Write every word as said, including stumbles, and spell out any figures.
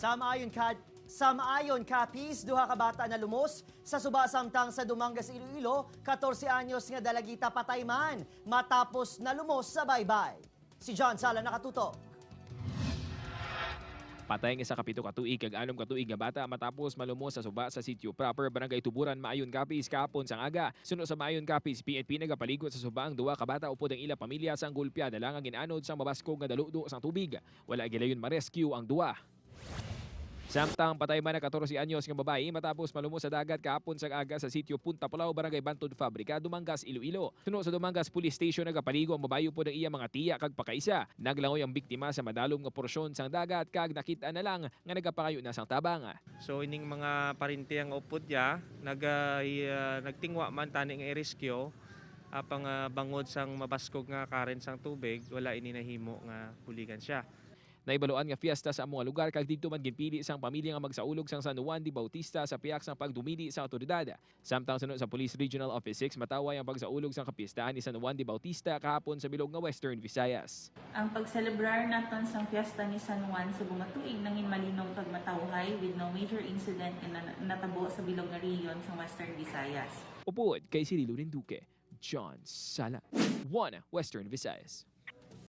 Sa maayon ka, sa maayon, Capiz, duha ka bata nalumos sa suba, samtang sa Dumangas, Iloilo, katorse anyos nga dalagita patay man matapos nalumos sa baybay. Si John Sala nakatutok. Patay ang isa ka pito ka tuig kag anom ka tuig nga bata matapos malumos sa suba sa Sitio Proper, Barangay Tuburan, Maayon, Capiz, kahapon sang aga. Suno sa Maayon, Capiz, P N P nagapaligo sa suba ang duha ka bata upod ang ila pamilya sang golpeada lang nga gin-anod sang mabaskog nga daludo sang tubig. Wala gilayon ma-rescue ang duha. Samtang patay man ang katorse anyos nga babayi matapos malumos sa dagat kahapon sang aga sa Sitio Punta Pulao, Barangay Bantod Fabrica, Dumangas, Iloilo. Suno sa Dumangas Police Station, nagapaligo ang babayi upod ang iya mga tiya kag pakaisa. Naglangoy ang biktima sa madalom nga porsyon sang dagat kag nakit-an na lang nga nagapangayo na sang tabang. So, ining mga parente ang upod niya, naga-, ah, nagtingwa man tani nga i-rescue, apang, ah, bangod sang mabaskog nga current sang tubig, wala ini nahimo nga buligan siya. Nahibaluan nga fiesta sa amo nga lugar kag didto man ginpili sang pamilya nga magsaulog sang San Juan de Bautista sa pihak sang pagdumili sa awtoridad. Samtang suno sa Police Regional Office six, matawhay ang pagsaulog sang kapiestahan ni San Juan de Bautista kahapon sa bilog nga Western Visayas. Ang pagselebrar naton sang fiesta ni San Juan sa bumatuig nangin malinom kag matawhay, with no major incident nga na-, natabo sa bilog nga rehiyon sang Western Visayas. Upod kay Cirilo Rinduque, John Sala, One Western Visayas.